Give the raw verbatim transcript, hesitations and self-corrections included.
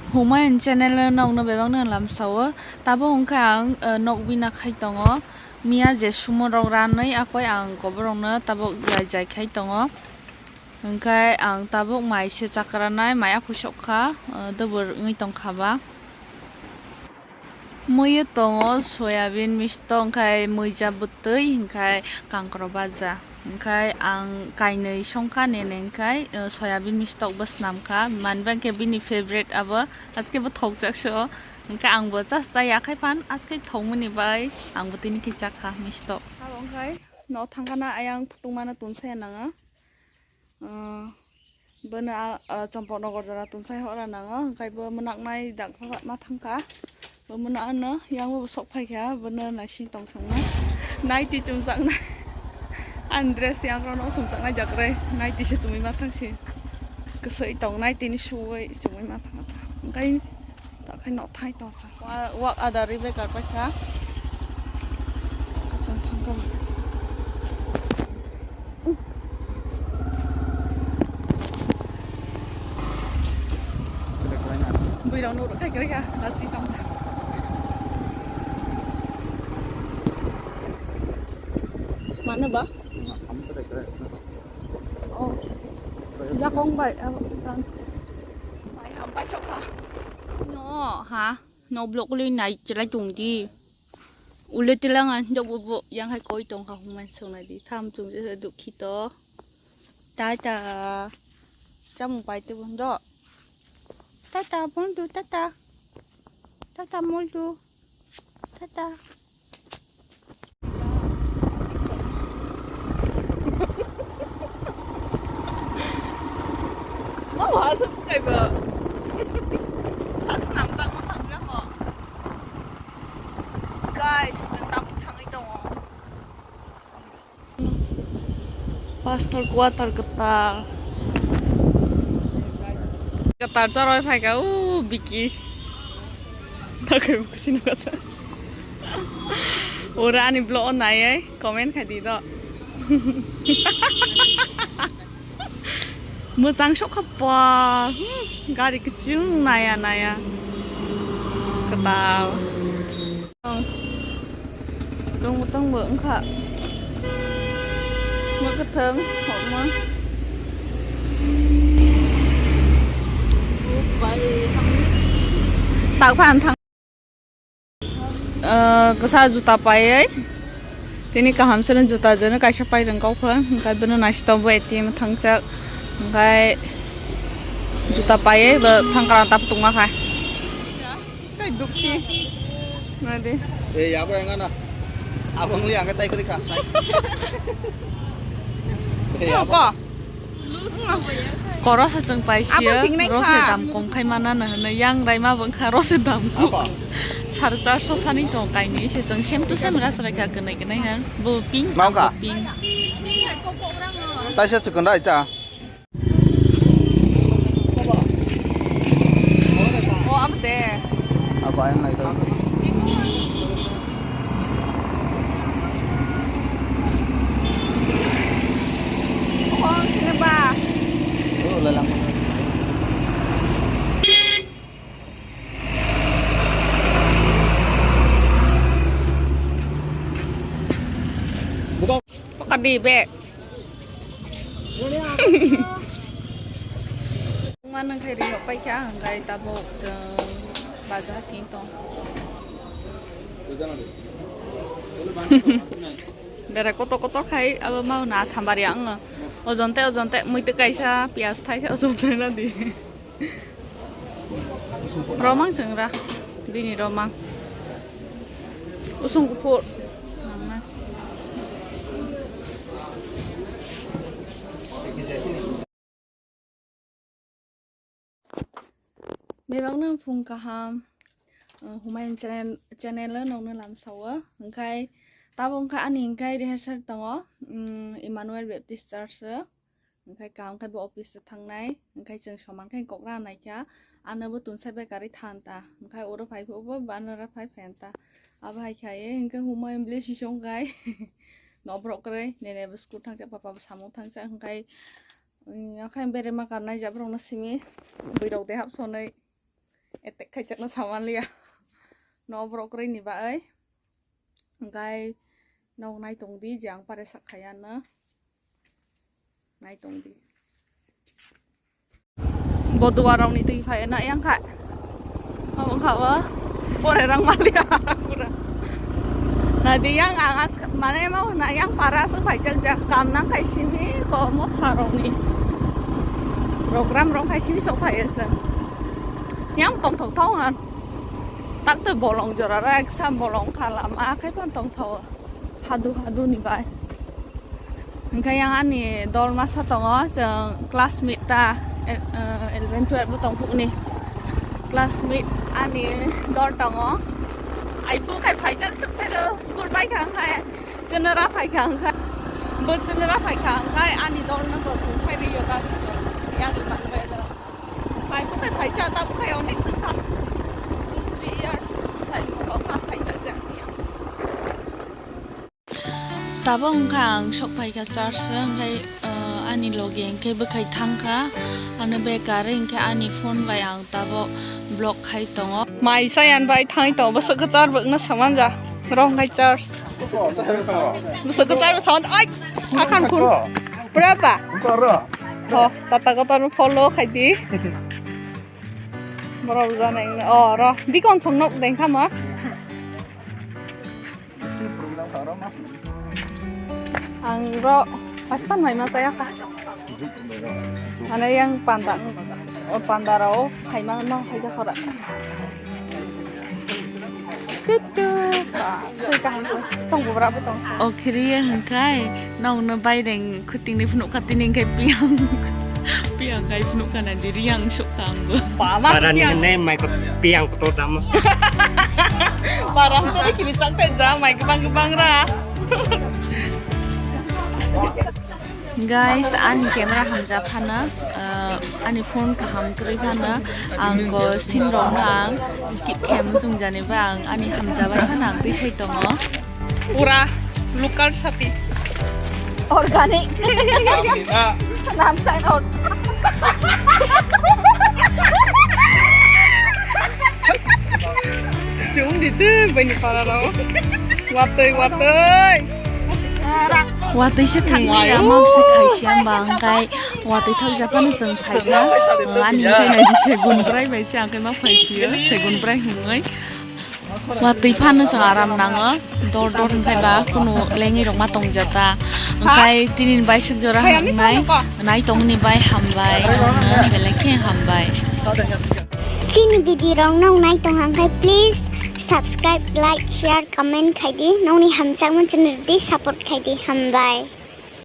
Humayun channel o nokno bebakno lamsao. Tabuk hwnkhe ang, eh, nok bina khai tongo. Miya je sumo rok ranwi akoi ang koborokno tabuk jai jai khai tongo. Hwnkhe ang tabuk mai se chakranai, mai aphusok kha, eh, dubur wngwi tongkha ba. Muiyo tongo soyabin mistok, hwnkhe muija bwtwi, hwnkhe kankro baja. Hwnkhe ang kainwi songkha nini, hwnkhe, eh, soyabin mistok bo swnamkha. Mani ba hwnkhe bini favorite abo, aske bo thokjak so. Hwnkhe ang bo just chaya khai phan, aske thokmani bai ang bo tini khe chakha mistok. Abo hwnkhe no thangkhana ayang phutung mano tonsaya nanga. Ah, bono a, ah, Champaknagar jora tonsai hora nango, hwnkhe bo mwnaknai daksa ma thangkha. Bo mwnakno yang bo sok phaikha, bono naising tongthokno. Naiti chumjaknai. Ang dress yang rokno chumjaknai jakre. Naiti se chumui ma thangsi. Kwswi tong naiti ni suwui chumui ma thang. Hwnkhe Takhai nok thai tongsa. Wa, wak ada ribe karpai kha. Kachang thangkha. Bwirok nuk rwkhai kwrwi kha, lasi tongkha. Mano ba? Oh. Jakong bai, abo kan. Bai, am bai sokha. No, ha? No block le nai chelai tong di. Ule telang an dok bo bo yang hai koi tong kha hung man song nai di. Tham chung je duk khito. Tata. Chamung pai te bon do. Tata, bon do, tata. Tata, mol do. Tata. Mau asal bukai ba. Sak senam sak mau tangga kok. Guys, tentang tangwi tongo. Pastor quarter kwtal. Kwtal choroi phaikha, u Biki. Takhai bo kusino kasa. Ora ani vlog o nai ai comment khai di do. Mwchang sok kha pa. Hmm, gari kiching naya naya. Kwtal. Tong tong bo wngkha. Mwkhwthwng hokma. Tak phan thang. Ah, kwsa juta paiwi. Tini kaham sini juta jeno kaisa pai rwng kok pha. Hwnkhe bono naisito bo A T M thangchak. Hwnkhe juta paiwi bo thangkra tap tongma kha. Kai dukhi. Nadi. Eh, ya, apa yang ngana? Abang li angkat tai kri ka, sai. Eh, apa? Koro sa chwng pai siya, rose dam kong khai mana na hwnwi yang rai ma bwng kha rose dam kong. Sar char so sani tong kaini se chwng sem tu sem ras rai kha kwnai kwnai han. Bo pink, pink. Taisa chwkon rai ta. O, abo de. Ako ayang na ito. O, sini ba. O, lalang. Buka. Pakadi be. Mano khai ri hok pai kha, hwnkhe tabuk chwng bazar thing tong. Bera kotor kotor khai abo mau na thambari ang. Ojonte ojonte muitwi kaisa, piyas thaisa ojonte na di. Romang chwng ra, bini romang. Usung kuphur. Bebakno phung kaham, uh, Humayun channel, channel o nokno lamsao. Hwnkhe tabuk wngkha ani hwnkhe rehearsal tongo, um, Emmanuel Baptist Church o. Hwnkhe kaham khe bo office o thangnai, hwnkhe chwng soman khe kokra naikha, ano bo tonsai bai karwi than ta, hwnkhe oro phai phuru bo ano oro phai phan ta, abo hai khe hwnkhe Humayun bwlai sisong khai nok borok kwrwi nini bo school thangcha, papa bo samung thangcha, hwnkhe, mm, hwnkhe berema karnai jat borokno simi bwrwi rok de hap sonwi. Attack khai chakno samanliya. No borok kwrwi ni bai. Hwnkhe nok nai tong di, je ang pare sak khai ano. Nai tong di. Bo duar rok ni twi phai na yang kha. Abo wngkha bo. Pore rang maliya kura. Na di yang ang as mane mau na yang para so phai jak jak kam nang khai simi ko mo pharok ni. Program rok khai simi sok phai asa. Yang tong thok thok ang. Tak to bolong jora ra eksa bolong kha lama khai pon tong thok. Hadu hadu ni bai. Hwnkhe yang ani dol masa tongo, chwng classmate ta, eh, eh, eleven twelve bo tong phukni. Classmate ani dol tongo. Ai phuk kai phaijak suk tero school bai kha hwnkhe. Chwngno ra phai kha hwnkhe. Bo chwngno ra phai kha hwnkhe ani dol no bo thung sai ri yoga yang ni ban bai da. Ai phuk kai phaijak ta phuk kai onek tong kha. Two, three years. Sai ko kha phaijak jak ya. Tabuk wngkha ang sok phaikha church o, hwnkhe, uh, ani logi hwnkhe bwkhai thangkha, ano bekar hwnkhe ani phone bai ang tabuk vlog khai tongo. Mai sayan bai thangwi tongo, bwswk kwchar bwkno saman ja, oro hwnkhe church. Bwswk kwchar bw saman, oi, akan phun. Pura ba? Oh, tata kotor follow khai di. Borok jana wngna, oh, ro, dikon song nok dengkha ma. Ang ro, papan mai ma chaya ka. Ane yang panda, oh, panda ro, hai ma, ma, hai ka khora. Tutu, ah, soi kaham ko, tong bubra bo tong. O khiri ya hangkai, nong no baireng. Khutingni phunukha tini hwnkhe piyang. Piyang kai phunukha na diri yang sukha angbo. Parani hwnwi mai kok piyang kotor dam. Param tore kiri chak thai ja mai kwbang kwbang ra. Guys, ani camera hamjak phano, uh, ani phone kaham kwrwi phano ang ko scene rokno ang skip khe muchung jani ba ang ani hamjabai phano ang twi sai tongo. Pura local sati. Organic. Nam sai or. Chum di tu bani para rao. Watoi, watoi. Watoi se thangmaya, mau se khai siya ba, hwnkhe watoi thok japhano chwng phaikha. Ani hwnkhe nai di segun bwrai bai se, hwnkhe ma phai siya, segun bwrai hwnwi. Watwi phano chwng aram nango, dor dor hwnkhe ba kunu lengwi rok ma tongjata. Hwnkhe tini baisuk jora hwnwi nai tongni bai hambai, belai khe hambai. Chini video rok nong nai tong hwnkhe please subscribe, like, share, comment khai di. Nongni hamjakmung chini rwdi, support khai di. Hambai.